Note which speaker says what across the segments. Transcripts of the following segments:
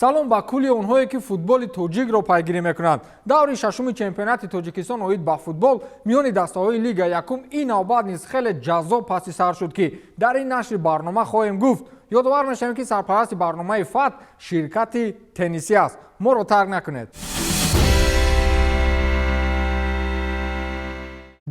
Speaker 1: Салом ба кулли онҳое, ки футболи тоҷикро пайгирӣ мекунанд. Даври шашуми чемпионати Тоҷикистон оид ба футбол миёни дастаҳои Лига якум ин навбат низ хеле ҷаззоб паси сар шуд, ки дар ин нашри барнома хоҳем гуфт. Ёдовар мешавем, ки сарпарасти барномаи ФАТ ширкати теннисӣ аст. Моро тарк накунед.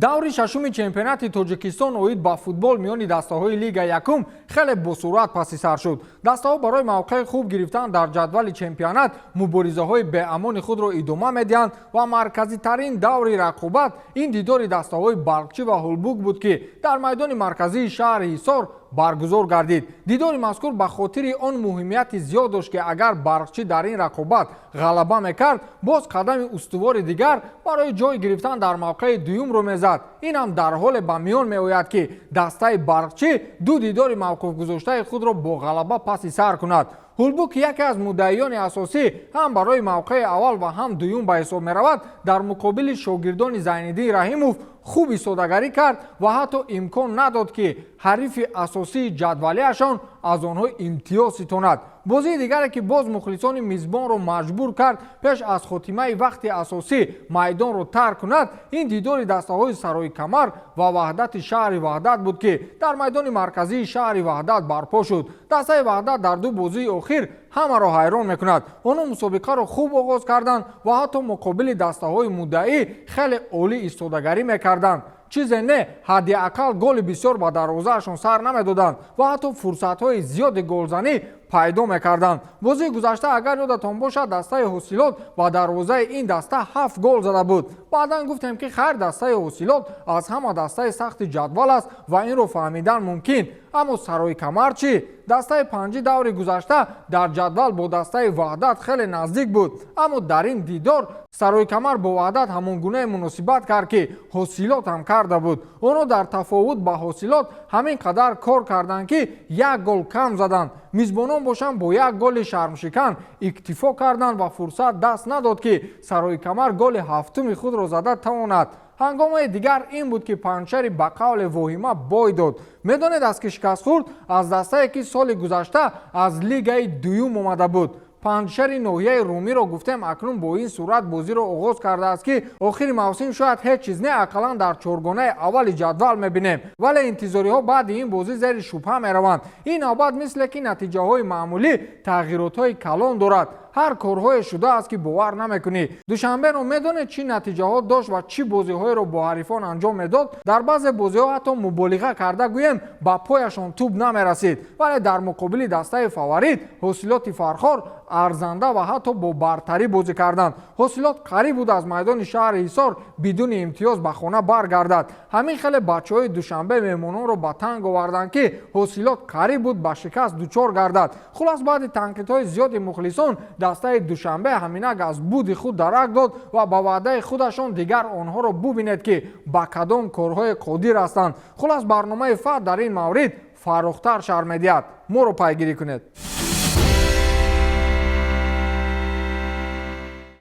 Speaker 1: Даври шашуми чемпионати Тоҷикистон оид ба футбол миёни дастаҳои Лига якум хеле босуръат паси сар шуд. Дастаҳо барои мавқеи хуб гирифтан дар ҷадвали чемпионат муборизаҳои беамони худро идома медиҳанд ва марказитарин даври рақобат ин дидори дастаҳои Барқчӣ ва Ҳулбук буд, ки дар майдони марказии шаҳри Ҳисор баргузор гардид. Дидори мазкур ба хотири он муҳимияти зиёд дошт, ки агар Барқчӣ дар ин рақобат ғалаба мекард, боз қадами устувори дигар барои ҷой гирифтан дар мавқеи дуюмро мезад. Ин ҳам дар ҳоле ба миён меояд, ки дастаи Барқчӣ ду дидори мавқуфгузоштаи худро бо ғалаба паси сар кунад. Ҳулбук, яке аз муддаиёни асосӣ ҳам барои мавқеи аввал ва ҳам дуюм ба ҳисоб меравад, дар муқобили шогирдони Зайниддин Раҳимов хуб истодагарӣ кард ва ҳатто имкон надод, ки ҳарифи асосии ҷадвалиашон аз онҳо имтиёз ситонад. Бозии дигаре, ки боз мухлисони мизбонро маҷбур кард пеш аз хотимаи вақти асосӣ майдонро тарк кунад, ин дидори дастаҳои Сарои Камар ва Ваҳдати шаҳри Ваҳдат буд, ки дар майдони марказии шаҳри Ваҳдат барпо шуд. Дастаи Ваҳдат дар ду бозии охир ҳамаро ҳайрон мекунад. Онҳо мусобиқаро хуб оғоз карданд ва ҳатто муқобили дастаҳои муддаӣ хеле олӣ истодагарӣ мекарданд. Чизе не, ҳадди ақал голи бисёр ба дарвозаашон сар намедоданд ва ҳатто фурсатҳои зиёди голзанӣ пайдо мекарданд. Бозии гузашта, агар ёдатон бошад, дастаи Ҳосилот ба дарвозаи ин даста ҳафт гол зада буд. Баъдан гуфтем, ки хайр, дастаи Ҳосилот аз ҳама дастаи сахти ҷадвал аст ва инро фаҳмидан мумкин. Аммо Сарои Камар чӣ? Дастаи панҷи даври гузашта дар ҷадвал бо дастаи Ваҳдат хеле наздик буд, аммо дар ин дидор Сарои Камар бо Ваҳдат ҳамон гунае муносибат кард, ки Ҳосилот ҳам карда буд. Онҳо дар тафовут ба Ҳосилот ҳамин қадар кор карданд, ки як гол кам заданд. Мизбонон бошанд, бо як голи шармшикан иктифо карданд ва фурсат даст надод, ки Сарои Камар голи ҳафтуми худро зада тавонад. Ҳангомаи дигар ин буд, ки Панҷшари ба қавле воҳима бой дод. Медонед, аз ки шикаст хӯрд? Аз дастае, ки соли гузашта аз лигаи дуюм омада буд. Панҷшари ноҳияи Румиро гуфтем, акнун бо ин сурат бозиро оғоз кардааст, ки охири мавсим шояд ҳеҷ чиз не, ақаллан дар чоргонаи аввали ҷадвал мебинем. Вале интизориҳо баъди ин бозӣ зери шубҳа мераванд. Ин навбат, мисле ки натиҷаҳои маъмулӣ, тағйиротҳои калон дорад. Ҳар корҳое шудааст, ки бовар намекунӣ. Душанберо медонед, чӣ натиҷаҳо дошт ва чӣ бозиҳоеро бо ҳарифон анҷом медод? Дар баъзе бозиҳо ҳатто муболиға карда гӯем, ба пояшон тӯб намерасид, вале дар муқобили дастаи фаворит Ҳосилоти Фархор арзанда ва ҳатто бо бартарӣ бозӣ карданд. Ҳосилот қариб буд аз майдони шаҳри Ҳисор бидуни имтиёз ба хона баргардад. Ҳамин хеле бачаҳои Душанбе меҳмононро ба танг оварданд, ки Ҳосилот қариб буд ба шикаст дучор гардад. Хулас, баъди танқидҳои зиёди мухлисон дастаи Душанбе ҳаминак аз буди худ дарак дод ва ба ваъдаи худашон дигар онҳоро бубинед, ки ба кадом корҳое қодир ҳастанд. Хулас, барномаи ФАТ дар ин маврид фаррухтар шарҳ медиҳад. Моро пайгирӣ кунед.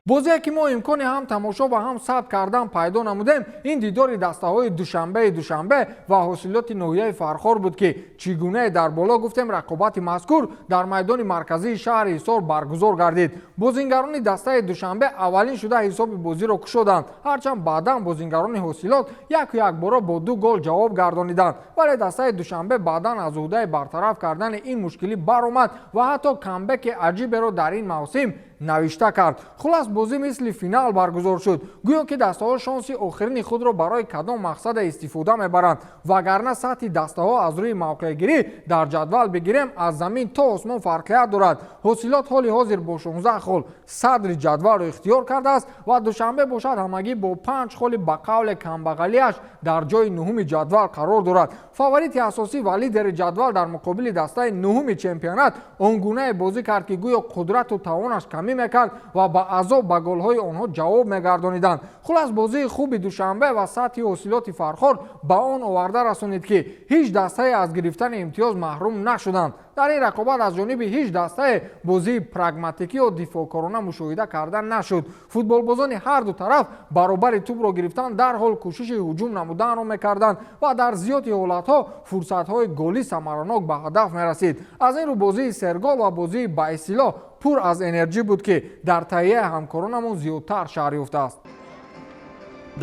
Speaker 1: Бозие, ки мо имкони ҳам тамошо ва ҳам сабт кардан пайдо намудем, ин дидори дастаҳои Душанбеи Душанбе ва Ҳосилоти ноҳияи Фархор буд, ки чӣ гунае дар боло гуфтем, рақобати мазкур дар майдони марказии шаҳри Ҳисор баргузор гардид. Бозингарони дастаи Душанбе аввалин шуда ҳисоби бозиро кушоданд, ҳарчанд баъдан бозингарони Ҳосилот яку якбора бо ду гол ҷавоб гардониданд. Вале дастаи Душанбе баъдан аз уҳдаи бартараф кардани ин мушкилӣ баромад ва ҳатто камбеки аҷиберо дар ин мавсим навишта кард. Хулас, бозӣ мисли финал баргузор шуд. Гӯё ки дастаҳо шонси охирини худро барои кадом мақсада истифода мебаранд, вагарна сатҳи дастаҳо аз рӯи мавқеъгирӣ дар ҷадвал бигирем, аз замин то осмон фарқият дорад. Ҳосилот ҳоли ҳозир бо 16 хол садри ҷадвалро ихтиёр кардааст ва Душанбе бошад, ҳамагӣ бо 5 холи ба қавле камбағалиаш дар ҷои нуҳуми ҷадвал қарор дорад. Фаворити асосӣ ва лидери ҷадвал дар муқобили дастаи нуҳуми чемпионат он гунае бозӣ кард, ки гӯё қудрату тавонаш камӣ мекард ва ба азоб ба голҳои онҳо ҷавоб мегардониданд. Хулас, бозии хуби Душанбе ва сатҳи Ҳосилоти Фархор ба он оварда расонид, ки ҳеҷ дастае аз гирифтани имтиёз маҳрум нашуданд. Дар ин рақобат аз ҷониби ҳеҷ дастае бозии прагматикӣ ё дифоъкорона мушоҳида карда нашуд. Футболбозони ҳар ду тараф баробари тӯбро гирифтан дарҳол кӯшиши ҳуҷум намуданро мекарданд ва дар зиёди ҳолатҳо фурсатҳои голӣ самаранок ба ҳадаф мерасид. Аз ин рӯ бозии сергол ва бозии ба истилоҳ пур аз энерҷӣ буд, ки дар таҳияи ҳамкоронамон зиёдтар шарҳ ёфтааст.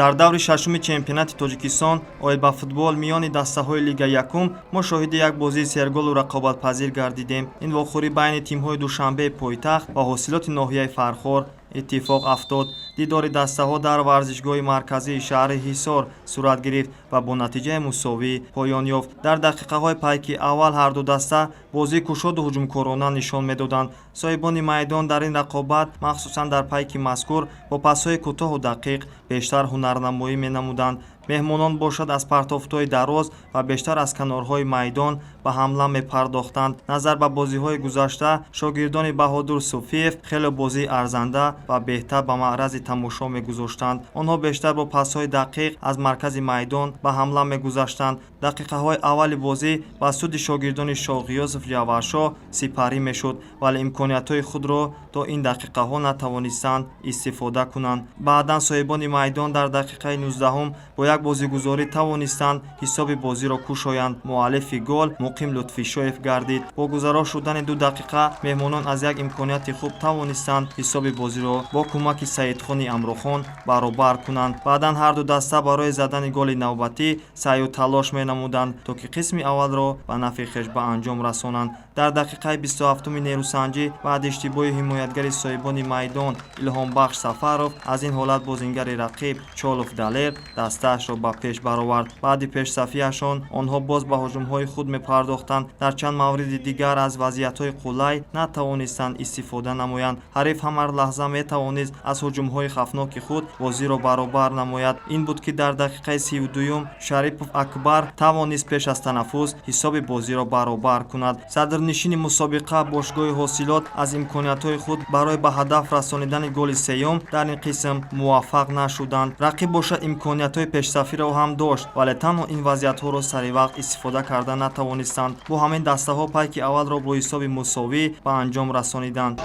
Speaker 2: Дар даври шашуми чемпионати Тоҷикистон оид ба футбол миёни дастаҳои Лига якум мо шоҳиди як бозии серголу рақобатпазир гардидем. Ин вохӯрӣ байни тимҳои Душанбеи пойтахт ва Ҳосилоти ноҳияи Фархор иттифоқ афтод. Дидори дастаҳо дар варзишгоҳи марказии шаҳри Ҳисор сурат гирифт ва бо натиҷаи мусовӣ поён ёфт. Дар дақиқаҳои пайки аввал ҳарду даста бозии кушоду ҳуҷумкорона нишон медоданд. Соҳибони майдон дар ин рақобат, махсусан дар пайки мазкур, бо пасҳои кӯтоҳу дақиқ бештар ҳунарнамоӣ менамуданд. Меҳмонон бошад, аз партофтҳои дароз ва бештар аз канорҳои майдон ба ҳамла мепардохтанд. Назар ба бозиҳои гузашта, шогирдони Баҳодур Суфиев хеле бозии арзанда ва беҳтар ба маърази тамошо мегузоштанд. Онҳо бештар бо пасҳои дақиқ аз маркази майдон ба ҳамла мегузаштанд. Дақиқаҳои аввали бозӣ ба суди шогирдони Шоҳғиёсов Ҷавҳаршоҳ сипарӣ мешуд, вале имкониятҳои худро то ин дақиқаҳо натавонистанд истифода кунанд. Баъдан соҳибони майдон дар дақиқаи 19-ум бо як бозигузорӣ тавонистанд ҳисоби бозиро кушоянд. Муаллифи гол Муқим Лутфишоев гардид. Бо гузаро шудани 2 дақиқа меҳмонон аз як имконияти хуб тавонистанд ҳисоби бозиро бо кӯмаки Саидхони Амрохон баробар кунанд. Баъдан ҳарду даста барои задани голи навбатӣ саъю талош менамуданд, то ки қисми аввалро ба нафъи хеш ба анҷом расонанд. Дар дақиқаи 27-уми нерӯсанҷӣ баъди иштибоҳи ҳимоятгари соҳибони майдон Илҳомбахш Сафаров, аз ин ҳолат бозингари рақиб Чолов Далер дастаашро ба пеш баровард. Баъди пешсафиашон онҳо боз ба ҳуҷумҳои худ мепардохтанд. Дар чанд мавриди дигар аз вазъиятҳои қулай натавонистанд истифода намоянд. Ҳариф ҳамар лаҳза метавонист аз ҳуҷумҳои хавфноки худ бозиро баробар намояд. Ин буд, ки дар дақиқаи 32-юм Шарипов Акбар тавонист пеш аз танаффус ҳисоби бозиро баробар кунад. Садрнишини мусобиқа, бошгоҳи Ҳосилот, аз имкониятҳои худ барои ба ҳадаф расонидани голи сеюм дар ин қисм муваффақ нашуданд. Рақиб бошад, имкониятҳои пешсафиро ҳам дошт, вале танҳо ин вазъиятҳоро саривақт истифода карда натавонистанд. Бо ҳамин дастаҳо пайки аввалро бо ҳисоби мусовӣ ба анҷом расониданд.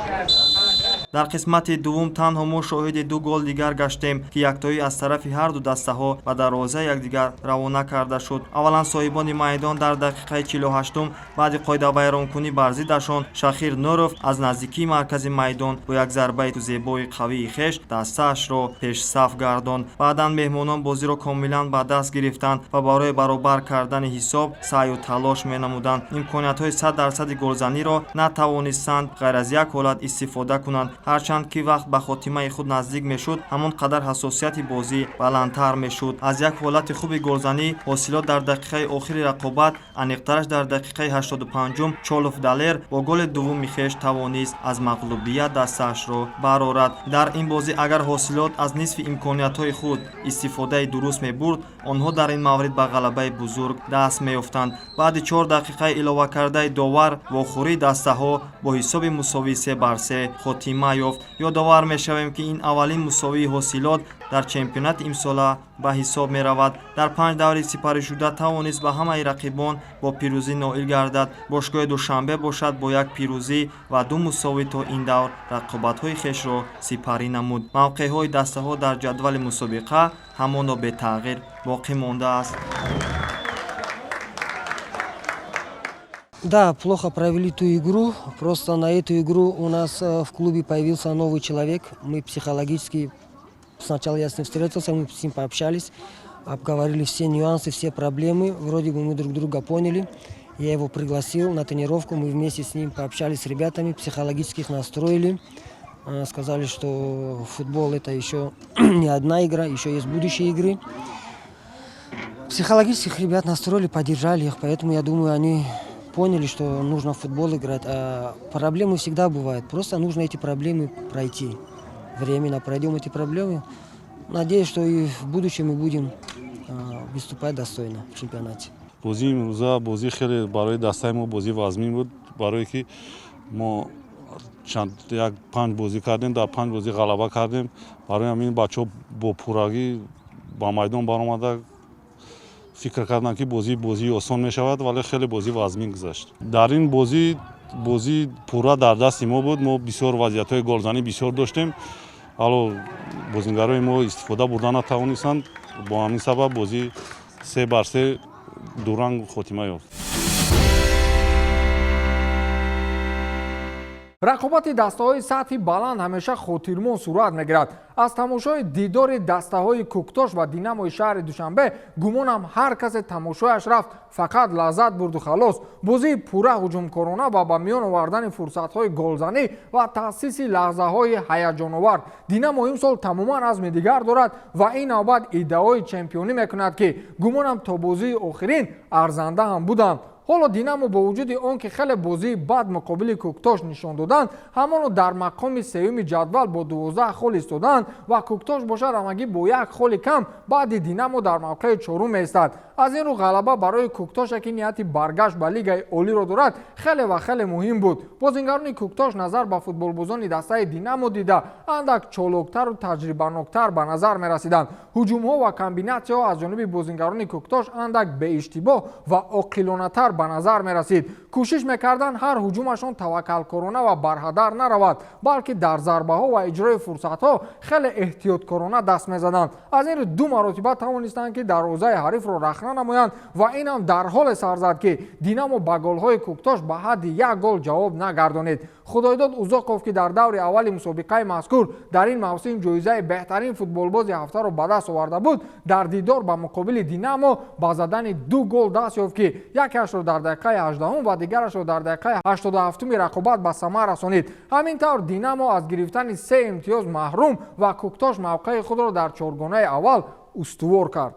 Speaker 2: Дар қисмати дуввум танҳо мо шоҳиди ду гол дигар гаштем, ки яктоӣ аз тарафи ҳарду дастаҳо ба дарвозаи якдигар равона карда шуд. Аввалан соҳибони майдон дар дақиқаи 48-ум баъди қоидавайронкунӣ бар зиддашон Шахир Нуров аз наздикии маркази майдон бо як зарбаи зебои қавии хеш дастаашро пешсаф гардонд. Баъдан меҳмонон бозиро комилан ба даст гирифтанд ва барои баробар кардани ҳисоб саъю талош менамуданд. Имкониятҳои 100 дарсади голзаниро натавонистанд ғайр аз як ҳолат истифода кунанд. Ҳарчанд ки вақт ба хотимаи худ наздик мешуд, ҳамон қадар ҳассосияти бозӣ баландтар мешуд. Аз як ҳолати хуби голзанӣ Ҳосилот дар дақиқаи охири рақобат, аниқтараш дар дақиқаи 85-ум, Чолов Далер бо голи дуввуми хеш тавонист аз мағлубият дастаашро барорад. Дар ин бозӣ агар Ҳосилот аз нисфи имкониятҳои худ истифодаи дуруст мебурд, онҳо дар ин маврид ба ғалабаи бузург даст меёфтанд. Баъди 4 дақиқаи иловакардаи довар вохӯрии дастаҳо бо ҳисоби мусовии 3 бар 3 хотима ёфт. Ёдовар мешавем, ки ин аввалин мусовии Ҳосилот дар чемпионати имсола ба ҳисоб меравад. Дар панҷ даври сипаришуда тавонист ба ҳамаи рақибон бо пирӯзӣ ноил гардад. Бошгоҳи Душанбе бошад, бо як пирӯзӣ ва ду мусовӣ то ин давр рақобатҳои хешро сипарӣ намуд. Мавқеъҳои дастаҳо дар ҷадвали мусобиқа ҳамоно бетағйир боқӣ мондааст.
Speaker 3: Да, плохо провели ту игру. Просто на эту игру у нас в клубе появился новый человек. Мы психологически. Сначала я с ним встретился, мы с ним пообщались, обговорили все нюансы, все проблемы. Вроде бы мы друг друга поняли. Я его пригласил на тренировку, мы вместе с ним пообщались с ребятами, психологически их настроили. Сказали, что футбол — это еще не одна игра, еще есть будущие игры. Психологических ребят настроили, поддержали их, поэтому, я думаю, они поняли, что нужно в футбол играть. А проблемы всегда бывают, просто нужно эти проблемы пройти. Временно пройдем эти проблемы. Надеюсь, что и в будущем мы будем выступать достойно в чемпионате.
Speaker 4: Бозии имрӯза бозӣ хеле барои дастаи мо бозии вазмин буд, барое ки мо чанд як панҷ бозӣ кардем, дар панҷ бозӣ ғалаба кардем. Барои ҳамин бачаҳо бо пуррагӣ ба майдон баромада. Фикр кардам, ки бозӣ бозии осон мешавад, вале хеле бозӣ вазмин гузашт. Дар ин бозӣ бозӣ пурра дар дасти мо буд. Мо бисёр вазъиятҳои голзанӣ бисёр доштем, ҳало бозингарои мо истифода бурда натавонистанд. Бо ҳамин сабаб бозӣ 3 бар 3 дуранг хотима ёфт.
Speaker 1: Рақобати дастаҳои сатҳи баланд ҳамеша хотирмон сурат мегирад. Аз тамошои дидори дастаҳои Кӯктош ва Динамои шаҳри Душанбе гумонам, ҳар касе тамошояш рафт, фақат лаззат бурду халос. Бозии пурра ҳуҷумкорона ва ба миён овардани фурсатҳои голзанӣ ва таъсиси лаҳзаҳои ҳаяҷоновар. Динамо имсол тамоман азми дигар дорад ва ин навбат иддаои чемпионӣ мекунад, ки гумонам, то бозии охирин арзанда ҳам буданд. Ҳоло Динамо бо вуҷуди он ки хеле бозии бад муқобили Кӯктош нишон доданд, ҳамоно дар мақоми сеюми ҷадвал бо 12 хол истоданд ва Кӯктош бошад, ҳамагӣ бо як холи кам баъди Динамо дар мавқеи чорум меистад. Аз ин рӯ ғалаба барои Кӯктоше, ки нияти баргашт ба Лигаи Олиро дорад, хеле ва хеле муҳим буд. Бозингарони Кӯктош назар ба футболбозони дастаи Динамо дида андак чолоктару таҷрибаноктар ба назар мерасиданд. Ҳуҷумҳо ва комбинатсияҳо аз ҷониби бозингарони Кӯктош андак беиштибоҳ ва оқилонатар ба назар мерасид. Кӯшиш мекарданд, ҳар ҳуҷумашон таваккалкорона ва барҳадар наравад, балки дар зарбаҳо ва иҷрои фурсатҳо хеле эҳтиёткорона даст мезаданд. Аз ин рӯ ду маротиба тавонистанд, ки дарвозаи ҳарифро рахна намоянд ва инам дар ҳоле сар зад, ки Динамо ба голҳои Кӯктош ба ҳадди як гол ҷавоб нагардонид. Худойдод Узоқов, ки дар даври аввали мусобиқаи мазкур дар ин мавсим ҷоизаи беҳтарин футболбози ҳафтаро ба даст оварда буд, дар дидор ба муқобили Динамо ба задани ду гол даст ёфт, ки якеашро дар дақиқаи 18-ум ва дигарашро дар дақиқаи 87-уми рақобат ба самар расонид. Ҳамин тавр Динамо аз гирифтани се имтиёз маҳрум ва Кӯктош мавқеи худро дар чоргонаи аввал устувор кард.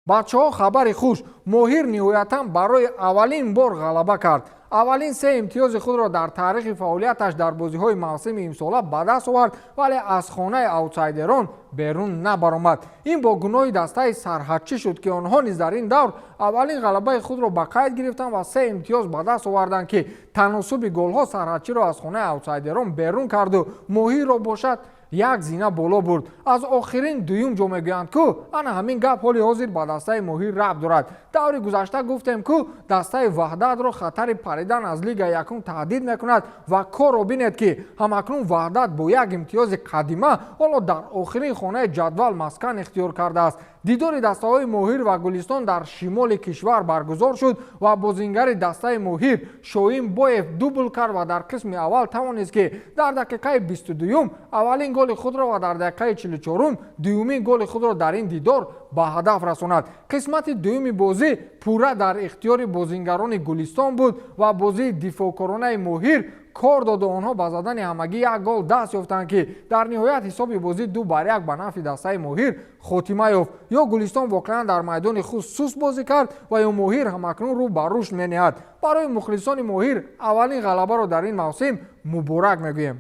Speaker 1: Бачаҳо, хабари хуш: Моҳир ниҳоятан барои аввалин бор ғалаба кард. Аввалин се имтиёзи худро дар таърихи фаъолияташ дар бозиҳои мавсими имсола ба даст овард, вале аз хонаи аутсайдерон берун набаромад. Ин бо гуноҳи дастаи Сарҳадчӣ шуд, ки онҳо низ дар ин давр аввалин ғалабаи худро ба қайд гирифтанд ва се имтиёз ба даст оварданд, ки таносуби голҳо Сарҳадчиро аз хонаи аутсайдерон берун карду Моҳирро бошад, як зина боло бурд. Аз охирин дуюм ҷо мегӯянд ку, ана ҳамин гап ҳоли ҳозир ба дастаи Моҳир рабт дорад. Даври гузашта гуфтем ку, дастаи Ваҳдатро хатари паридан аз Лигаи якум таҳдид мекунад ва корро бинед, ки ҳамакнун Ваҳдат бо як имтиёзи қадима ҳоло дар охирин хонаи ҷадвал маскан ихтиёр кардааст. Дидори дастаҳои Моҳир ва Гулистон дар шимоли кишвар баргузор шуд ва бозингари дастаи Моҳир Шоим Боев дубл кард ва дар қисми аввал тавонист, ки дар дақиқаи 22-юм аввалин голи худро ва дар дақиқаи 44-ум дуюмин голи худро дар ин дидор ба ҳадаф расонад. Қисмати дуюми бозӣ пурра дар ихтиёри бозингарони Гулистон буд ва бозии дифоъкоронаи Моҳир кор доду онҳо ба задани ҳамагӣ як гол даст ёфтанд, ки дар ниҳоят ҳисоби бозӣ 2 бар 1 ба нафъи дастаи Моҳир хотима ёфт. Ё Гулистон воқеан дар майдони худ суст бозӣ кард ва ё Моҳир ҳамакнун рӯ ба рушд менеҳад. Барои мухлисони Моҳир аввалин ғалабаро дар ин мавсим муборак мегӯем.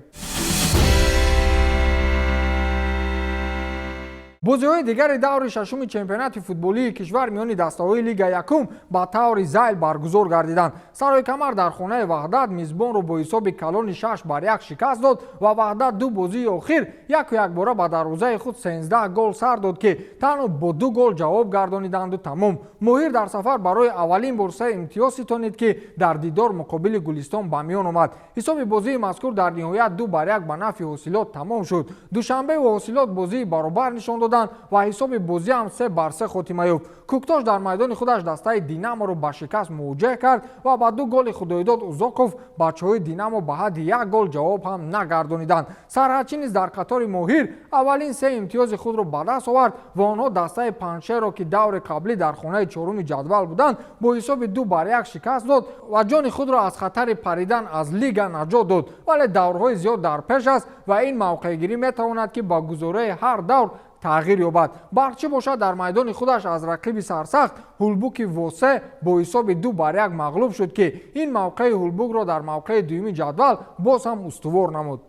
Speaker 1: Бозиҳои дигари даври шашуми чемпионати футболии кишвар миёни дастаҳои Лига якум ба таври зайл баргузор гардиданд. Сарои Камар дар хонаи Ваҳдат мизбонро бо ҳисоби калони 6 бар 1 шикаст дод ва Ваҳдат ду бозии охир яку якбора ба дарвозаи худ 13 гол сар дод, ки танҳо бо ду гол ҷавоб гардониданду тамом. Моҳир дар сафар барои аввалин бор се имтиёз ситонид, ки дар дидор муқобили Гулистон ба миён омад. Ҳисоби бозии мазкур дар ниҳоят 2 бар 1 ба нафъи Ҳосилот тамом шуд. Душанбе ва Ҳосилот бозии баробар нишон доданд ва ҳисоби бозӣ ҳам 3 бар 3 хотима ёфт. Кӯктош дар майдони худаш дастаи Динаморо ба шикаст мувоҷеҳ кард ва ба ду голи Худоидод Узоқов бачаҳои Динамо ба ҳадди як гол ҷавоб ҳам нагардониданд. Сарҳадчӣ низ дар қатори Моҳир аввалин се имтиёзи худро ба даст овард ва онҳо дастаи Панҷшерро, ки даври қаблӣ дар хонаи чоруми ҷадвал буданд, бо ҳисоби 2 бар 1 шикаст дод ва ҷони худро аз хатари паридан аз лига наҷот дод. Вале даврҳои зиёд дар пеш аст ва ин мавқеъгирӣ метавонад, ки ба гузораи ҳар давр тағйир ёбад. Барқчӣ бошад, дар майдони худаш аз рақиби сарсахт Ҳулбуки Восе бо ҳисоби 2 бар 1 мағлуб шуд, ки ин мавқеи Ҳулбукро дар мавқеи дуюми ҷадвал боз ҳам устувор намуд.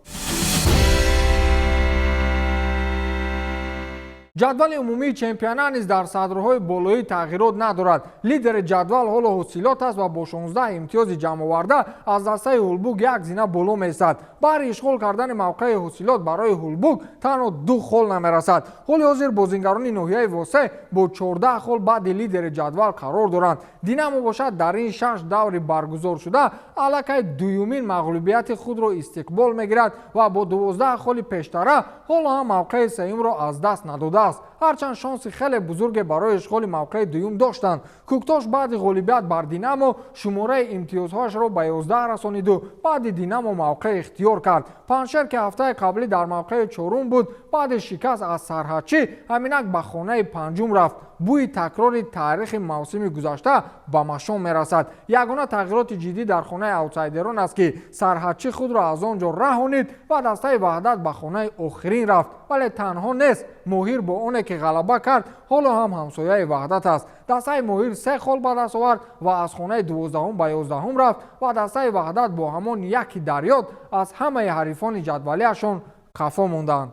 Speaker 1: Ҷадвали умумии чемпионат низ дар садрҳои болоӣ тағйирот надорад. Лидери ҷадвал ҳоло Ҳосилот аст ва бо 16 имтиёзи ҷамъоварда аз дастаи Ҳулбук як зина боло меистад. Баҳри ишғол кардани мавқеи Ҳосилот барои Ҳулбук танҳо 2 хол намерасад. Ҳоли ҳозир бозингарони ноҳияи Восе бо 14 хол баъди лидери ҷадвал қарор доранд. Динамо бошад, дар ин шаш даври баргузоршуда аллакай дуюмин мағлубияти худро истиқбол мегирад ва бо 12 холи пештара ҳоло ҳам мавқеи сеюмро аз даст надодааст, ҳарчанд шонси хеле бузурге барои ишғоли мавқеи дуюм доштанд. Кӯктош баъди ғолибият бар Динамо шумораи имтиёзҳояшро ба 11 расониду баъди Динамо мавқеъ ихтиёр кард. Панҷшер, ки ҳафтаи қаблӣ дар мавқеи чорум буд, баъди шикаст аз Сарҳадчӣ ҳаминак ба хонаи панҷум рафт. Бӯи такрори таърихи мавсими гузашта ба машом мерасад. Ягона тағйироти ҷиддӣ дар хонаи аутсайдерон аст, ки Сарҳадчӣ худро аз он ҷо раҳонид ва дастаи Ваҳдат ба хонаи охирин рафт. Вале танҳо нест. Моҳир бо оне ки ғалаба кард, ҳоло ҳам ҳамсояи Ваҳдат аст. Дастаи Моҳир 3 хол ба даст овард ва аз хонаи 12-ум ба 11-ум рафт ва дастаи Ваҳдат бо ҳамон яки дарёд аз ҳамаи ҳарифони ҷадвалиашон қафо монданд.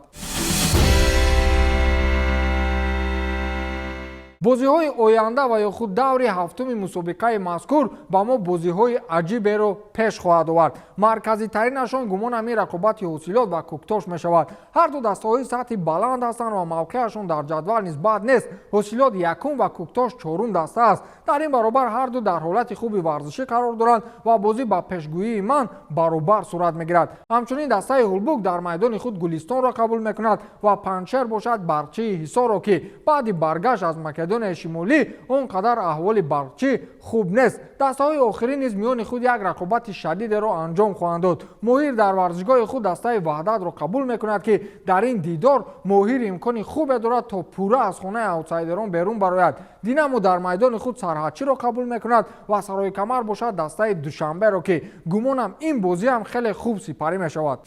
Speaker 1: Бозиҳои оянда ва ё худ даври ҳафтуми мусобиқаи мазкур ба мо бозиҳои аҷиберо пеш хоҳад овард. Марказитаринашон, гумонам, ин рақобати Ҳосилот ва Кӯктош мешавад. Ҳарду дастаҳои сатҳи баланд ҳастанд ва мавқеашон дар ҷадвал низ бад нест. Ҳосилот якум ва Кӯктош чорум даста аст. Дар ин баробар ҳарду дар ҳолати хуби варзишӣ қарор доранд ва бозӣ, ба пешгӯии ман, баробар сурат мегирад. Ҳамчунин дастаи Ҳулбук дар майдони худ Гулистонро қабул мекунад ва Панҷшер бошад Барқчии Ҳисорро, ки баъди баргашт аз Македонияи Шимолӣ он қадар аҳволи Барқчӣ хуб нест. Дастаҳои охирӣ низ миёни худ як рақобати шадидеро анҷом хоҳанд дод. Моҳир дар варзишгоҳи худ дастаи Ваҳдатро қабул мекунад, ки дар ин дидор Моҳир имкони хубе дорад, то пурра аз хонаи аутсайдерон берун барояд. Динамо дар майдони худ Сарҳадчиро қабул мекунад ва Сарои Камар бошад дастаи Душанберо, ки гумонам, ин бозӣ ҳам хеле хуб сипарӣ мешавад.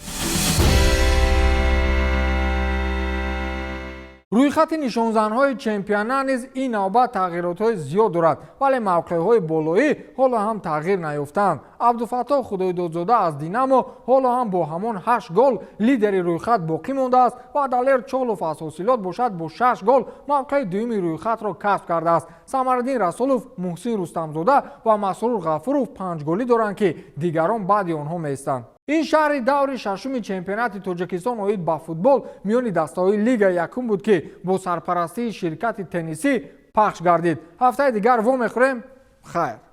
Speaker 1: Рӯйхати нишонзанҳои чемпионат низ ин навбат тағйиротҳои зиёд дорад, вале мавқеъҳои болоӣ ҳоло ҳам тағйир наёфтаанд. Абдуфаттоҳ Худойдодзода аз Динамо ҳоло ҳам бо ҳамон ҳашт гол лидери рӯйхат боқӣ мондааст ва Далер Чолов аз Ҳосилот бошад, бо шаш гол мавқеи дуюми рӯйхатро касб кардааст. Самариддин Расулов, Муҳсин Рустамзода ва Масрур Ғафуров панҷголӣ доранд, ки дигарон баъди онҳо меистанд. Ин шаҳри даври шашуми чемпионати Тоҷикистон оид ба футбол миёни дастаҳои Лигаи якум буд, ки бо сарпарастии ширкати теннисӣ пахш гардид. Ҳафтаи дигар вомехӯрем. Хайр.